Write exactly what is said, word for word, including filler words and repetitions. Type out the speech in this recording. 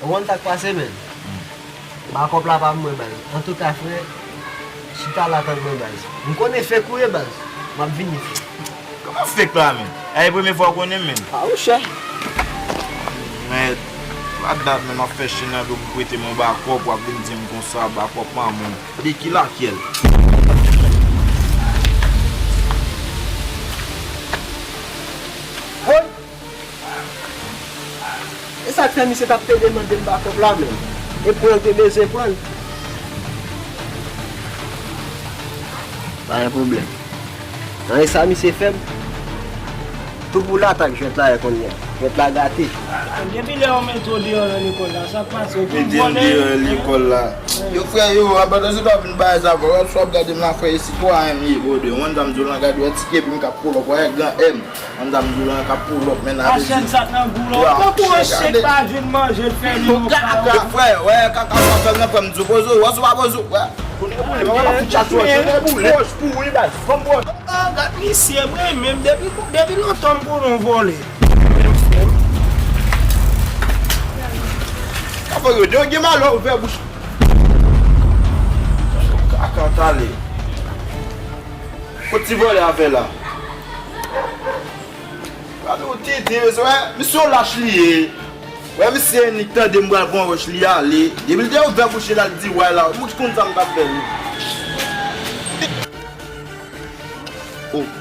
Ou konn sa k pase, menn? Bakòp la pa mwen, baz. Antouka, frè, chita la tann mwen, baz. M konnen fake ou ye, baz. M ap vini, frè. Kòman fake la, menn? E premye fwa w konnen m, menn. A, ou chè. Mèd, pa dat, menn, w ap fè chen nan do pou prete m yon bakòp, w ap vin di m konsa, bakòp manman w. De ki lakyèl? Woy! E sa k fè misye t ap pede mande m bakòp la menm. E pran l te bezwen pran l. Pa gen pwoblèm. Nan e sa misye fè m. Tou pou latak jwèt la ye kounye a. Jwèt la gate. Depi lè yo mete w deyò nan lekòl la, sa k pase? Ou konn vòlè? Mete m deyò lekòl la. Yo, frè, yo, abandonnen sa w ap vin bay sa, frè. Wè, sa w ap gade m la, frè, e sitwayen m ye, brother. Ou konn sa m di w lan, gade, wè, ti kepi m k ap pull up, wè, gran M. Konn sa m di w lan, k ap pull up, men. A chèn sa k nan gou la. Ou tankou yon chen k pa jwenn manje, l fè li yon kaka. Frè, wè, kaka sa w ap fè m nan, frè, m di w poze w, wè, si w pa poze w, wè. Kounye boule, mwen pa fout chat wòch, kounye boule. Wòch pouri, baz, fanm wòch. Ah, gad misye, mwen menm, depi, depi lontan m konnen w vòlè. Afè yo, yo gen malè ouvè bouch. Kaka tale. Kot ti vòlè a fè la? Gade yon tenten, mesye, wè, misye yon lach li ye. Wè, misye nik tande m pral pran wòch li ale. Depi l te ouvè bouch li la, l di, wè la, ou konn sa m t ap fè, wi. Oh.